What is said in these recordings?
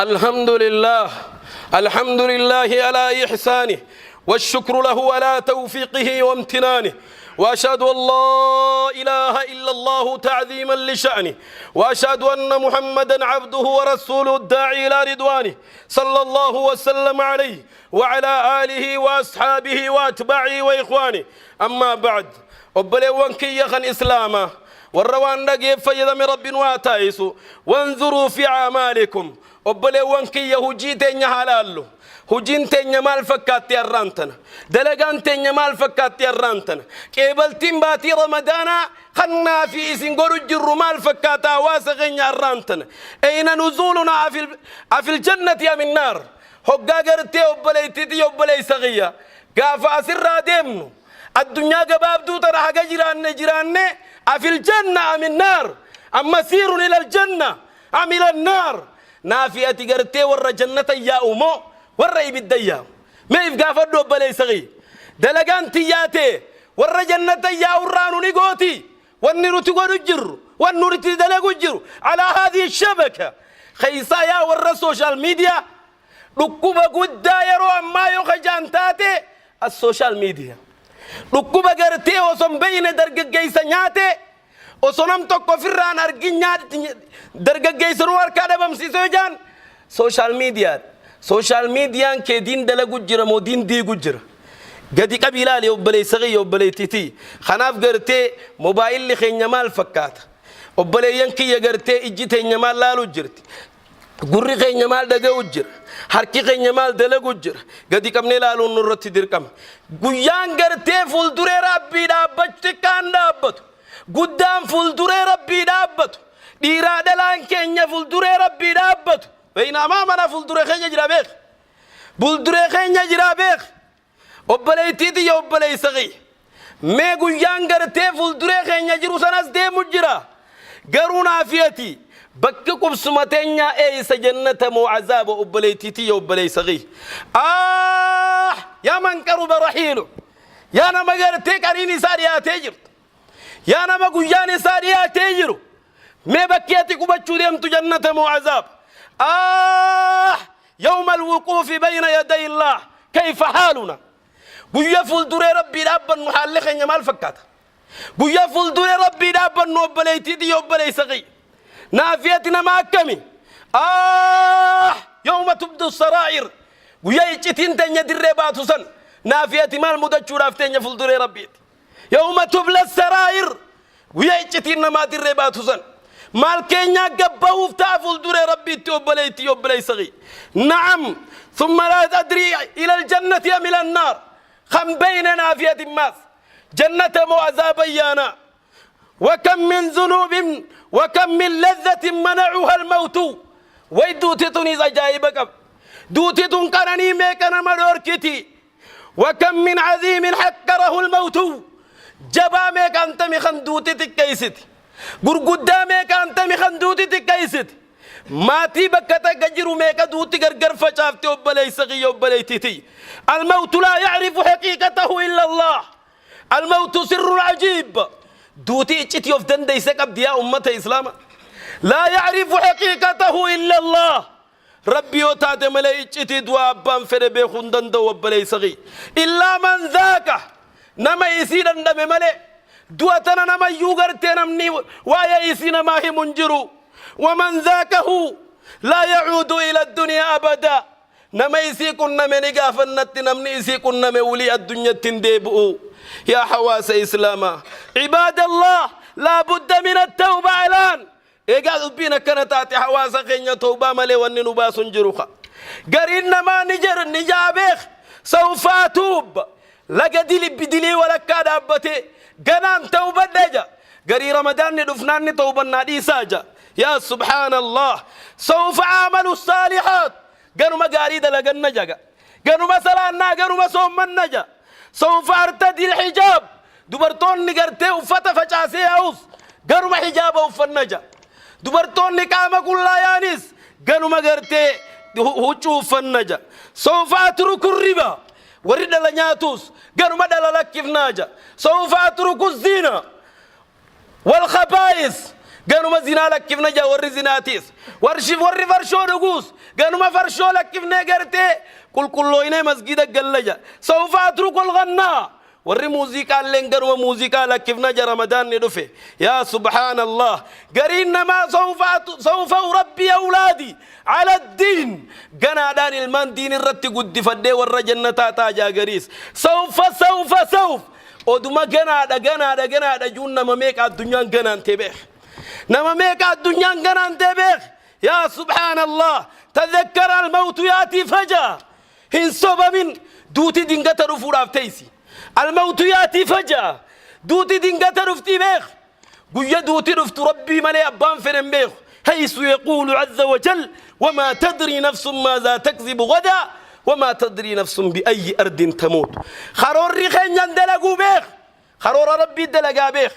الحمد لله، الحمد لله على إحسانه، والشكر له على توفيقه وامتنانه، وأشهد أن لا إله إلا الله تعظيما لشأنه، وأشهد أن محمدا عبده ورسوله الداعي إلى رضوانه، صلى الله وسلم عليه وعلى آله وأصحابه وأتباعه وإخوانه. أما بعد، obboleewwan kiyya kan islaamaa warra waan dhageef fayyadame Rabbiin waa taayisu. وانظروا في أعمالكم. Obboleewwan kiyya, hujii teenya haa laallu. Hujiin teenya maal fakkaatti har'aan tana? Dalagaan teenya maal fakkaatti har'aan tana? Qeebaltiin baatii Ramadaanaa kannaa fi isin godhu jirru maal fakkaata hawaasa keenya har'aan tana? أين نزولنا؟ أفي الجنة أم النار? Hoggaa gartee obboleettiiti obboleessa kiyya, gaafa asirraa deemnu, addunyaa gabaabduu tana haga jiraanne jiraanne, أفي الجنة أم النار? أم مسير إلى الجنة أم إلى النار? Naafi ati gartee warra jannata yaa'u moo warra ibidda yaa'u? Mee if gaafadhu, obboleessa kiyya. Dalagaan tiyyaatee warra jannata yaa'u irraa nu ni gooti? Wanni nuti godhu jirru, wanni nuti dalagu jiru على هذه الشبكة keeysaa, yaa warra social media, dhukkuba guddaa yeroo ammaa yoo kajaan taate as social media, dhukkuba gartee osoo hin beeyne dargaggeessa nyaate, osoo nam tokko ofirraan argin dargaggeessa nu harkaa dhabamsiisee jaan social media. Social mediaan kee diin dalagu jira moo diin diigu jira? Gadi qabi ilaali, obboleessa kiyya, obboleettitii. Kanaaf gartee mobaayilli keenya maal fakkaata, obboleeyyan kiyya? Gartee ijji teenya maal laalu jirti? Gurri keenya maal dhaga'u jira? Harki keenya maal dalagu jira? Gadi qabnee ilaaluun nurratti dirqama. Guyyaan gartee fuulduree Rabbii dhaabbachuu, xiqqaan dhaabbatu, guddaan fuulduree Rabbii dhaabbatu, dhiiraa dhalaan keenya fuulduree Rabbii dhaabbatu, beeyna mana fuulduree keenya jira beek, fuulduree keenya jira beek. Obboleettii tiyya, obboleessa kiyya, mee guyyaan gartee fuulduree keenya jiru sanas deemu jira. Garuu naafiyati bakki qubsuma teenyaa eeysa? Jannata moo azaaba? Obboleettii tiyya, obboleessa kiyya, ah, يا من قرب رحيله, yaa nama gartee qariin isaa dhiyaatee jirtu, yaa nama guyyaan isaa dhiyaatee jiru, mee bakki ati qubachuu deemtu jannata moo azaaba? آه, يوم الوقوف بين يدي الله, كيف حالنا? Guyyaa fuulduree Rabbii dhaabbannu haalli keenya maal fakkaata? Guyyaa fuulduree Rabbii dhaabbannu, obboleettii tiyya, obboleessa kiyya, naafiyati nama akkami? آه, يوم تبلى السرائر, guyyaa iccitiin teenya dirree baatu san, naafiyati maal mudachuudhaaf teenya fuulduree Rabbiiti? يوم تبلى السرائر, guyyaa iccitiin namaa dirree baatu san, maal keenyaa gabbahuuf ta'a fuulduree Rabbiitti, obboleettii, obboleessa kiyya? نعم, ثم لا تدري إلى الجنة أم إلى النار. خم بيننا في ماس جنة مو عذاب أيانا. وكم من ذنوب وكم من لذة منعها الموت. Way, duuti tunis ajaa'iba qab. Duuti tun qananii meeqa nama dhorkiti. وكم من عظيم حقره الموت. Jabaa meeqa antami kan duuti xiqqeessiti? Gurguddaa meeqa antami kan duuti xiqqeessiti? Maatii bakka takka jiru meeqa duuti gargar facaafte, obboleessa kiyya, obboleettiti? الموت لا يعرف حقيقته إلا الله. الموت سر عجيب. Duuti iccitii of dandeeyse qabdi, yaa ummata islaama. لا يعرف حقيقته إلا الله. Rabbi yoo taate malee iccitii du'a abbaan fedhe beekuu hin danda'u, obboleessa kiyya. إلا من ذاقه, nama isii dhandhame malee du'a tana nama iyyuu gartee namni waa'ee isii namaa himu hin jiru. ومن ذاقه لا يعود إلى الدنيا أبدا. Nama isii qunname ni gaafannatti, namni isii qunname wulii addunyatti hin deebi'u. Yaa hawaasa islaamaa, عباد الله, لا بد من التوبة الآن. Egaa dubbiin akkana taate, hawaasa keenya, tawbaa malee wanni nu baasu hin jiru. Gariin namaa ni jedhu ni jaabeek, سوف أتوب, laga dili bidilii walakkaa dhaabbate ganaan tawbadhe ja. Garii Ramadaanni dhufnaan ni tawbannaa dhiisaa ja. يا سبحان الله. سوف أعمل الصالحات, ganuma gaarii dalaganna jaga, ganuma salaannaa, ganuma soommanna ja. سوف أرتدي الحجاب, dubartoonni gartee uffata facaasee yaa'us ganuma hijaaba uffanna ja. Dubartoonni qaama qullaa yaanis ganuma gartee huccuu uffanna ja. سوف أترك الربا, warri dhala nyaatus ganuma dhala lakkifnaa ja. سوف أترك الزنا والخبائث, Ganuma zinaa lakkifna jaa warri zinaatiis. Warri farshoo dhuguus ganuma farshoo lakkifnee gartee qulqullooynee masgiida galla ja. Sawfa atruku alghannaa. Warri muuziqaalleen ganuma muuziqaa lakkifna ja Ramadaanni dhufe. Yaa subhaanallah. Gariin namaa sawfa urabbii awlaadi ala diin. Ganaadhaan ilmaan diin irratti guddifadhee warra jannataa ta'a jaa gariis. Sawfa sawfa sawf. Oduma ganaadha ganaadha ganaadha juun nama meeqa addunyaan ganaan tee beek. Nama meeqa addunyaan ganaan tee beek. Yaa subhaanallah. Tadhakkara almawtu yaatii fajaa. Hin sobamin, duuti dingata dhufuudhaaf teeysi. Almawtu yaatii faja'a. Duuti dingata dhuftii beek. Guyya duuti dhuftu Rabbii malee abbaan fedhe hin beeku. Haysu yaquulu azza wa jal wamaa tadrii nafsun maazaa takzibu gadaa wamaa tadrii nafsun bi'ayyi ardin tamuut. Karoorri keenyan dalaguu beek. Karoora Rabbii dalagaa beek.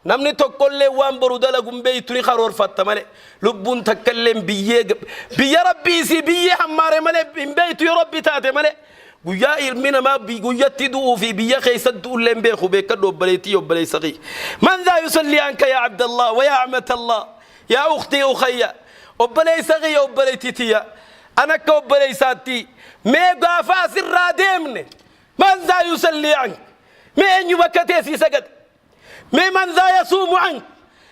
Namni tokkollee waan boru dalagu hin beektu, ni karoorfatta malee. Lubbuun takkallee biyyee biyya Rabbii isii biyyee hammaare malee hin beektu yoo Rabbi taate malee. Guyyaa ilmi namaa guyyatti du'uu fi biyya keessa du'ullee hin beeku, beekadhu obboleettii obboleessa kiyya. Man dhaa yusallii anka yaa Abdallah wa yaa amatallah yaa ukhtii ukhayya, obboleessa kiyya, obboleettii tiyya, an akka obboleessaatti mee gaafa asirraa deemne man dhaa yusallii anka, mee eenyu bakka ta'e sii sagada? Mee man dhaa yasuumu anka,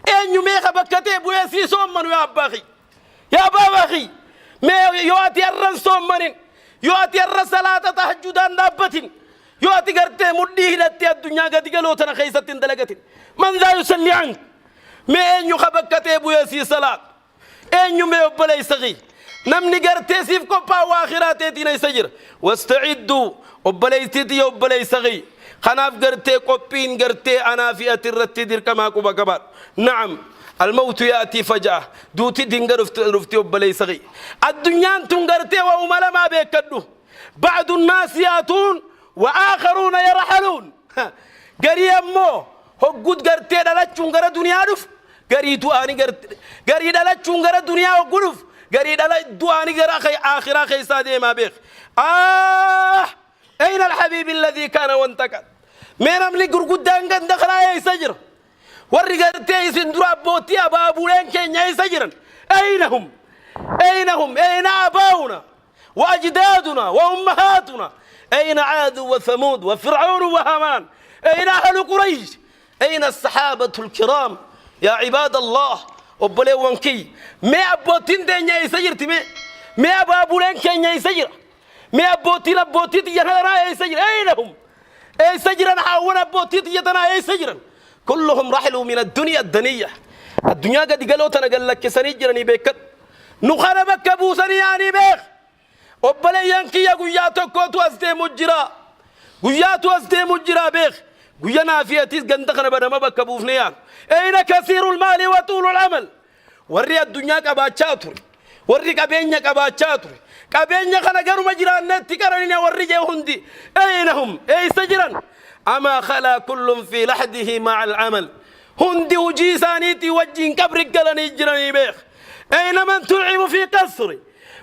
eenyu mee ka bakka ta'e bu'ee sii soommanu? Yaa abbaa kiyya, yaa baabaa kiyya, mee yoo ati har'a hin soommanin, yoo ati har'a salaata tahajjudaan dhaabbatin, yoo ati gartee mudhii hidhattee addunyaa gadi galoo tana keessatti hin dalagatin, man dhaa yusalli anka, mee eenyu ka bakka ta'e bu'ee sii salaata? Eenyu mee obboleessa kiyya? Namni gartee siif qophaa'u akhiraa teetiin eessa jira? Wasta'idduu, obboleettii tiyya, obboleessa kiyya. Kanaaf gartee qophiin gartee anaa fi ati irratti dirqamaa quba qabaadhu. Na'am. Almawtu yaatii faja'a. Duuti dinga dhufti obboleessa kiyya. Addunyaan tun gartee waa'uma lamaa beekadhu. Ba'du naasi yaatuun wa aakharuuna yarhaluun. Garii ammoo hoggut gartee dhalachuun gara duniyaa dhufu, garii du'aani garii dhalachuun gara duniyaa hoggu dhufu, garii dhala du'aani gara akhiraa keessaa deemaa beek. Ah! Ayna alhabiibi alladhii kaana wantaqal. Mee namni gurguddaan ganda kanaa eessa jira? Warri gartee isin dura abbootii abaabuleen keenya eessa jiran? Ayna hum? Ayna hum? Ayna abaa'una? وأجدادنا وأمهاتنا؟ أين عاد وثمود وفرعون وهامان؟ أين أهل قريش؟ أين الصحابة الكرام؟ يا عباد الله، obboleewwan kiyya, mee abbootiin teenya eessa jirti? Mee abaabuleen keenya eessa jira? Mee abbootiin abbootii tiyya kanaa eessa jira? Ayna hum? Eessa jiran haawwan abbootii tiyya tanaa, eessa jiran? Kulluhum raxiluu min addunyaa addaniya. Addunyaa gadi galoo tana gad lakkisanii jiranii beekadhu. Nu kana bakka buusanii yaanii beek. Obboleeyyan kiyya, guyyaa tokkotu as deemu jira. Guyyaatu as deemu jira beek. Guyya naa fi atis ganda kana banama bakka buufne yaanu. Ayna kasiirul maali wa tuulul amal? Warri addunyaa qabaachaa ture. Warri qabeenya qabaachaa ture. Qabeenya kana garuma jiraannetti qaranine warri jee hundi. Ayna hum? Eessa jiran? Amaa khalaa kullun fi laxdihi ma'a al-amal. Hundi hujii isaaniitii wajjin qabri galanii jiranii beek. Ayna man tucimu fi qasri?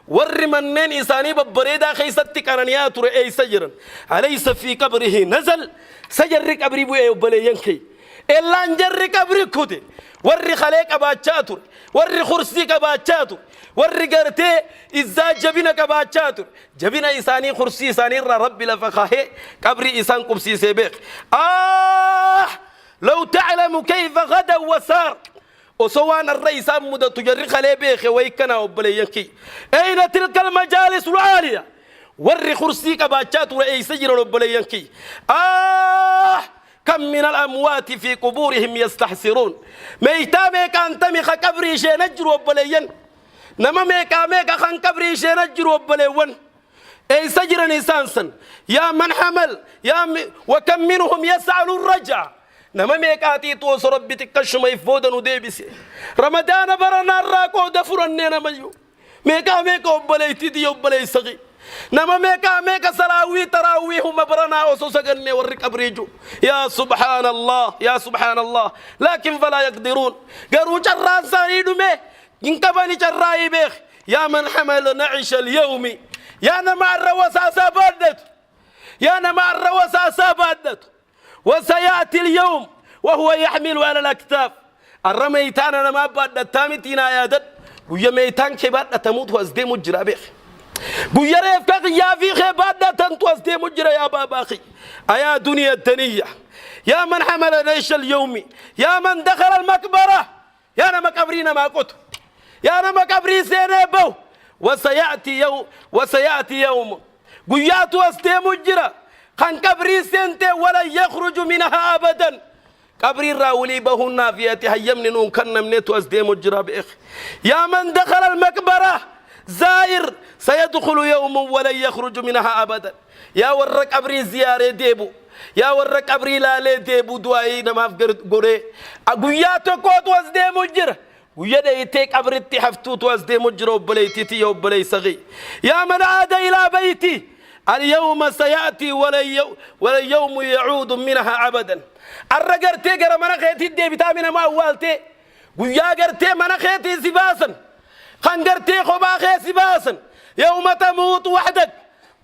Warri manneen isaanii babbareedaa keessatti qanani'aa ture eessa jiran? Alaysa fi qabrihi nazal? Sa jarri qabrii bu'ee obboleeyyan kee? Ellaan jarri qabri kute. Warri kalee qabaachaa ture. Warri kursii qabaachaa ture. Warri gartee izzaa jabina qabaachaa ture. Jabina isaanii kursii isaanii irraa Rabbi lafa kaahee qabrii isaan qubsiisee beek. Ah! Law ta'lamu kayfa ghadan wa saar. Osoo waan har'a isaan mudatu jarri kalee beeke wayi kanaa obboleeyyan kiyya. Ayna tilka almajaalis al'aaliya? Warri kursii qabaachaa ture eessa jiran obboleeyyan kiyya? Ah! Kam min al-amwaati fi qubuurihim yastahsiruun. Meeytaa meeqaantami ka qabrii isheena jiru obboleeyyan. Nama meeqaa meeqa kan qabrii isheena jiru obboleewwan. Eessa jiran isaan san? Yaa man hamal yaa wa kam minhum yas'alu raja'a. Nama meeqaatiitu osoo Rabbi xiqqashuma if booda nu deebise. Ramadaana baranaarraa qooda furannee namayyuu. Meeqaa meeqa obboleettii tiyya, obboleessa kiyya. Nama meeqaa meeqa salaawwii taraawwii huma baranaa osoo sagannee warri qabrii jiru. Yaa subhaanallah, yaa subhaanallah. Laakiin falaa yaqdiruun. Garuu carraan isaanii dhume hin qabani carraa beek. Yaa man hamala nacisha al-yawmi. Yaa nama arra wasaasaa baadhatu. Yaa nama arra wasaasaa baadhatu. وسيأتي اليوم وهو يحمل على الأكتاف. Arra meeytaana namaa baadhattaa miti naa yaadadhu. Guyya meeytaan kee baadhatamuutu as deemu jira beeki. Guyya reefka kiyyaa fi kee baadhatantu as deemu jira yaa baabaa kiyya. Ayaa duniya daniyya. Yaa man hamala reesha al-yawmi. Yaa man dakhala al-maqbara. Yaa nama qabrii namaa qotu. Yaa nama qabrii seenee bahu. Wasayaati yaw wasayaati yawmu. Guyyaatu as deemu jira. Kan qabrii seentee wala yakhruju minhaa abadan. Qabrii irraa walii bahuun naaf ati hayyamni nuun kennamnetu as deemu jira beek. Yaa man dakhala al-maqbara zaa'ir sayadkhulu yawmun walan yakhruju minhaa abadan. Yaa warra qabrii ziyaaree deebu. Yaa warra qabrii laalee deebu du'aayii namaaf godhee. Guyyaa tokkootu as deemu jira. Guyya dheeytee qabritti haftuutu as deemu jira obboleettii tiyya obboleessa kiyya. Yaa man aada ilaa bayti al-yawma sayaatii wala yawmu yacuudu minhaa abadan. Arra gartee gara mana keetii deebitaa mi nama awwaaltee guyyaa gartee mana keetii si baasan kan gartee kophaa kee si baasan yawma tamuutu waxdak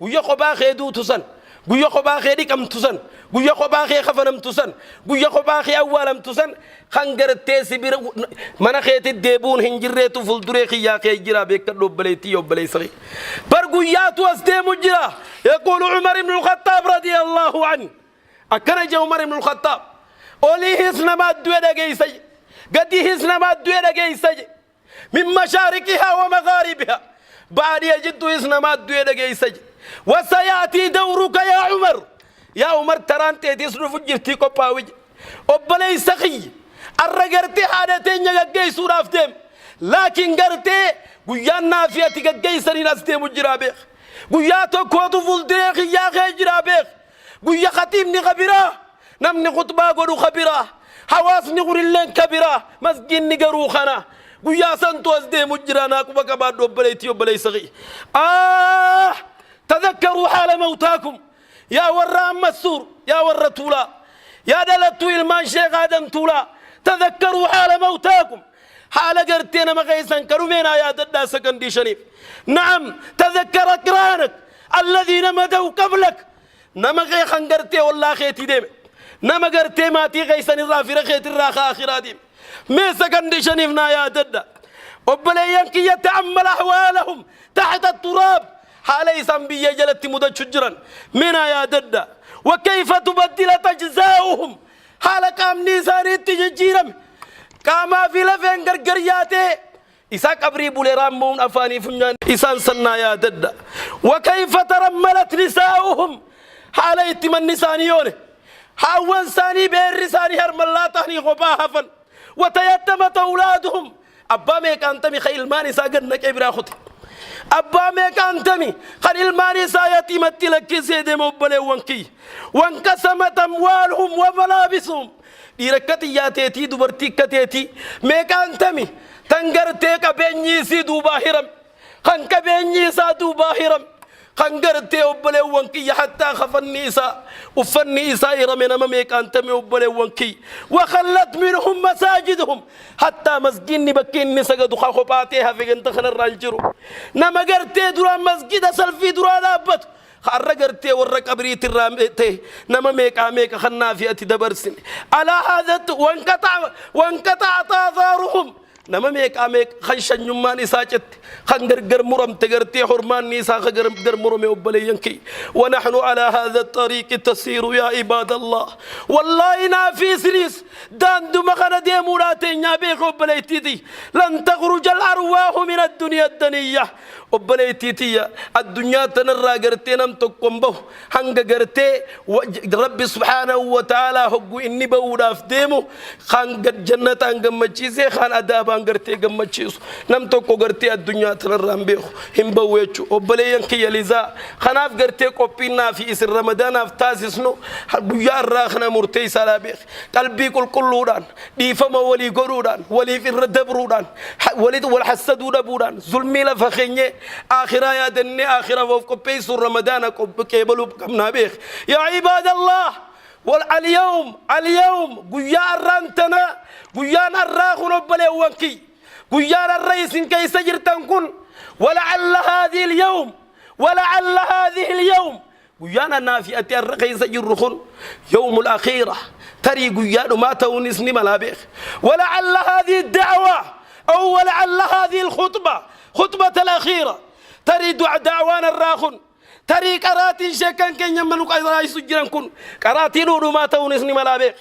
guyya kophaa kee duutu san guyya kophaa kee dhiqamtu san guyya kophaa kee kafanamtu san guyya kophaa kee awwaalamtu san kan gartee si bira mana keetti deebuun hin jirreetu fuulduree kiyyaa kee jira beekadhu obboleettii obboleessa kee bar guyyaatu as deemu jira. Yaquulu Umar ibn al-Khattaab radiyallahu anhu, akkana jee Umar ibn al-Khattaab: oliihis nama du'e dhageeysa, gadiihis nama du'e dhageeysa, min mashaariqihaa wa maghaaribihaa, baadhiya jidduuhis nama du'e dhageeysa. Wasayaatii dawruka yaa Umar, yaa Umar, taraan teetis dhufu jirtii qophaawi. Obboleeysa kiyya, arra gartee haadha teenya gaggeessuudhaaf deem, laakiin gartee guyyaan naafi ati gaggeessaniin as deemu jiraa beek. Guyyaa tokkootu fuulduree kiyyaa kee jiraa beek. Guyya khatiibni kabiraa, namni khutbaa godhu kabiraa, hawaasni kunilleen kabiraa, masgiinni garuu kana. Guyyaa santu as deemu jira naa quba qabaadhu obboleettii obboleessa kiyya. Tadhakkaruu haala mawtaakum. Yaa warra Ammassuur, yaa warra Tuulaa, yaa dhalattuu ilmaan Sheekh Aadam Tuulaa, tadhakkaruu haala mawtaakum. Haala gartee nama keessan kadhumeenaa yaadadhaa sakandii shaniif. Na'am, tadhakkar aqraanak alladhiina madaw qablak. Nama kee kan gartee ollaa keetii deeme, nama gartee maatii keessan irraa, fira keetirraa ka akhiraa deeme, mee sakandii shaniif naa yaadadha. Obboleeyyan kiyya, ta'ammal ahwaalahum taxta turaab. Haala isaan biyya jalatti mudachu jiran mee naa yaadadha. Wa kayfa tubaddilat ajzaa'uhum. Haala qaamni isaanii itti jijjiirame, qaamaa fi lafeen gargar yaatee isaa qabrii bulee raammoon afaanii funyaan isaan sannaa yaadadha. Wa kayfa tarammalat nisaa'uhum. Haala itti manni isaanii yoone, haawwan isaanii, beerri isaanii harmallaa ta'anii kophaa hafan. Wa tayattamat awlaaduhum. Abbaa meeqaantami kan ilmaan isaa gad naqee biraa kute? Abbaa meeqaantami kan ilmaan isaa yatiimatti lakkisee deema? Obboleewwan kiyya, wanqasamat amwaaluhum wa malaabisuhum. Dhiira akka xiyyaa teetii, dubartii akka teetii meeqaantami tan gartee qabeenyi isii duubaa hirame, kan qabeenyi isaa duubaa hirame, kan gartee obboleewwan kiyya hattaa kafanni isaa, uffanni isaa hirame nama meeqaantami obboleewwan kiyya? Wakhallat minhum masaajiduhum. Hattaa masgiinni bakki inni sagadu ka kophaatee hafe ganda kanarraa hin jiru. Nama gartee duraan masgida salfii duraa dhaabbatu har'a gartee warra qabriitirraa ta'e nama meeqaa meeqa kan naafi ati dabarsine? Alaa haadhatti wanqaxa'a athaaruhum. Nama meeqaa meeqa kan shanyummaan isaa citte, kan gargar muramte, gartee hormaanni isaa ka gargar murame obboleeyyan kiyya? ونحن على هذا الطريق تسير يا عباد الله. والله نافي سريس daanduma kana deemuudhaa teenyaa beeka obboleettiiti. لن تخرج الأرواح من الدنيا الدنية. Obboleettii tiyya, addunyaa tanarraa gartee nam tokko hin bahu hanga gartee Rabbi subhaanahu wa ta'aalaa hoggu inni bahuudhaaf deemu kan jannataan gammachiisee kan adaabaan gartee gammachiisu nam tokko gartee addunyaa tanarraa hin beeku, hin bahu jechuu obboleeyyan kiyya. Lizaa kanaaf gartee qophiinnaa fi isin Ramadaanaaf taasisnu guyyaa irraa kana murteessaadhaa beek. Qalbii qulqulluudhaan, dhiifama walii godhuudhaan, waliif irra dabruudhaan, walit wal hassaduu dhabuudhaan, zulmii lafa keenyee akhiraa yaadannee akhiraaf of qopheessuun Ramadaana qeebaluu qabnaa beek. Yaa ibaadallah, wal alyawm alyawm, guyyaa arraan tana, guyyaan arraa kun, obboleewwan kiyya, guyyaan arra isin keessa jirtan kun, walacalla haadhihi alyawm, walacalla haadhihi alyawm, guyyaan anaa fi ati arra keessa jirru kun yawmul akhiira. Tarii guyyaa dhumaa ta'uunis ni malaa beek. Walacalla haadhihi da'waa aw walacalla haadhihi alkhuxba khuxbata alakhiira. Tarii du'a da'waan irraa kun tarii qaraatiin sheekkan keenya amma nu qaraa'isu jiran kun qaraatii dhuudhumaa ta'uunis ni malaa beek.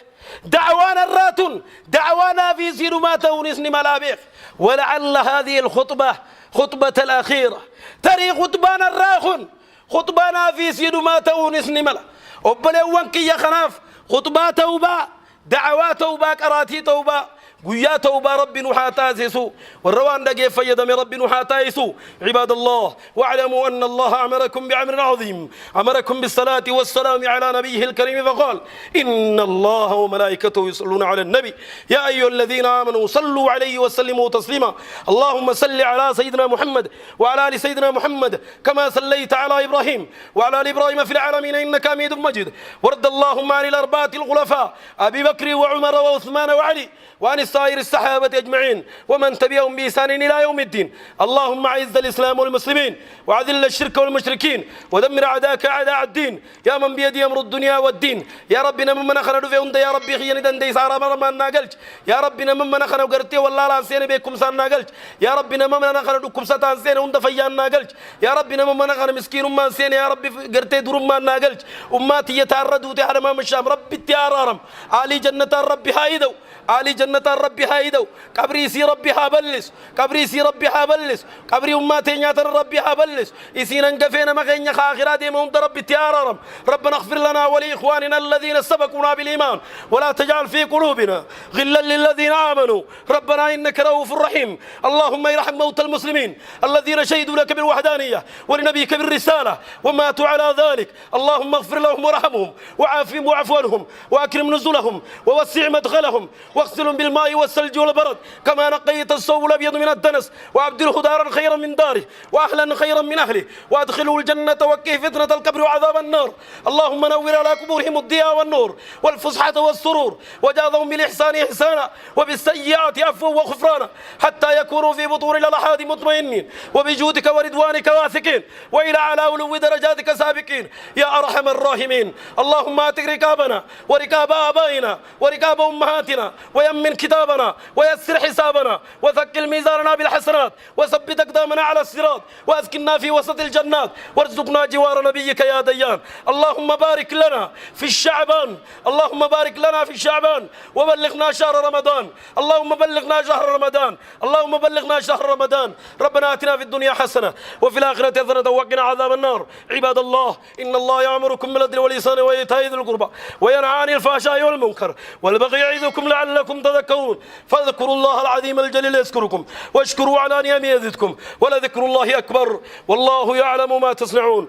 Da'waan irraa tun da'waa naafii isii dhumaa ta'uunis ni malaa beek. Walacalla haadhihi alkhuxba khuxbata alakhiira. Tarii khuxbaan irraa kun Khuxbaa naafii isii dhumaa ta'uunis ni mala. Obboleewwan kiyya kanaaf khuxbaa tawbaa, da'awaa tawbaa, qaraatii tawbaa, guyyaa tawbaa Rabbi nu haa taasisu. Warra waan dhageef fayyadame Rabbi nu haa taasisu. Cibaadallah, wa'lamuu anna Allaha amarakum bi'amrin aziim. Amarakum bis-salaati was-salaami alaa nabiyyihil kariimi faqaal, inna Allaha wa malaa'ikatahu yusalluuna ala nabi. Yaa ayyuhalladhiina aamanuu salluu alayhi wa sallimuu tasliimaa. Allahumma salli alaa sayyidinaa Muhammad وعلى آل سيدنا محمد كما صليت على إبراهيم وعلى آل إبراهيم في العالمين إنك حميد مجيد. وارض اللهم عن الأربعة الخلفاء أبي بكر وعمر وعثمان وعلي وعن السائر الصحابة أجمعين ومن تبعهم بإحسان إلى يوم الدين. اللهم أعز الإسلام والمسلمين وأذل الشرك والمشركين ودمر أعداءك أعداء الدين يا من بيده أمر الدنيا والدين. يا ربي نمن من خنا دفه يا ربي خيني دندي سارا ما ناقلت. يا ربي نمن من خنا وقرتي والله لا سين بكم سان ناقلت. يا ربي نمن من خنا دكم ستان سين hunda fayyaan naa galchi. Yaa Rabbi nama mana kana miskiinummaan seene yaa Rabbi gartee durummaan naa galchi. Ummaa tiyya taarra duute haadha maama shaam Rabbitti haa araaram. Aalii jannataan Rabbi haa ida'u. Aalii jannataan Rabbi haa ida'u. Qabrii isii Rabbi haa bal'isu. Qabrii isii Rabbi haa bal'isu. Qabrii ummaa teenyaa tana Rabbi haa bal'isu. Isiin hangafee nama keenya ka akhiraa deema hunda Rabbitti haa araaram. ربنا اغفر لنا ولإخواننا الذين سبقونا بالإيمان ولا تجعل في قلوبنا غلا للذين آمنوا ربنا إنك رؤوف رحيم. اللهم ارحم موتى المسلمين الذين شهدوا لك بالوحدانية ولنبيك بالرسالة وماتوا على ذلك. اللهم اغفر لهم وارحمهم وعافهم واعف عنهم وأكرم نزلهم ووسع مدخلهم واغسلهم بالماء والثلج والبرد كما نقيت الثوب الأبيض من الدنس وأبدله دارا خيرا من داره وأهلا خيرا من أهله وأدخله الجنة وقه فتنة القبر وعذاب النار. اللهم نور على قبورهم الضياء والنور والفسحة والسرور وجازهم بالإحسان إحسانا وبالسيئات عفوا وغفرانا حتى يكونوا في بطون الألحاد مطمئنين وبجودك ورضوانك واثقين وإلى على علو درجاتك سابقين يا أرحم الراحمين. اللهم آتك ركابنا وركاب آبائنا وركاب أمهاتنا ويمن كتابنا ويسر حسابنا وثقل ميزاننا بالحسنات وثبت أقدامنا على الصراط وأسكننا في وسط الجنات وارزقنا جوار نبيك يا ديان. اللهم بارك لنا في الشعبان، اللهم بارك لنا في الشعبان وبلغنا شهر رمضان. اللهم بلغنا شهر رمضان، اللهم بلغنا شهر رمضان. ربنا آتنا في الدنيا حسنة وفي الآخرة حسنة وقنا عذاب النار. عباد الله، إن الله يأمركم بالعدل والإحسان وإيتاء ذي القربى وينهى عن الفحشاء والمنكر والبغي يعظكم لعلكم تذكرون. فاذكروا الله العظيم الجليل يذكركم واشكروا على نعمه يزدكم ولذكر الله أكبر والله يعلم ما تصنعون.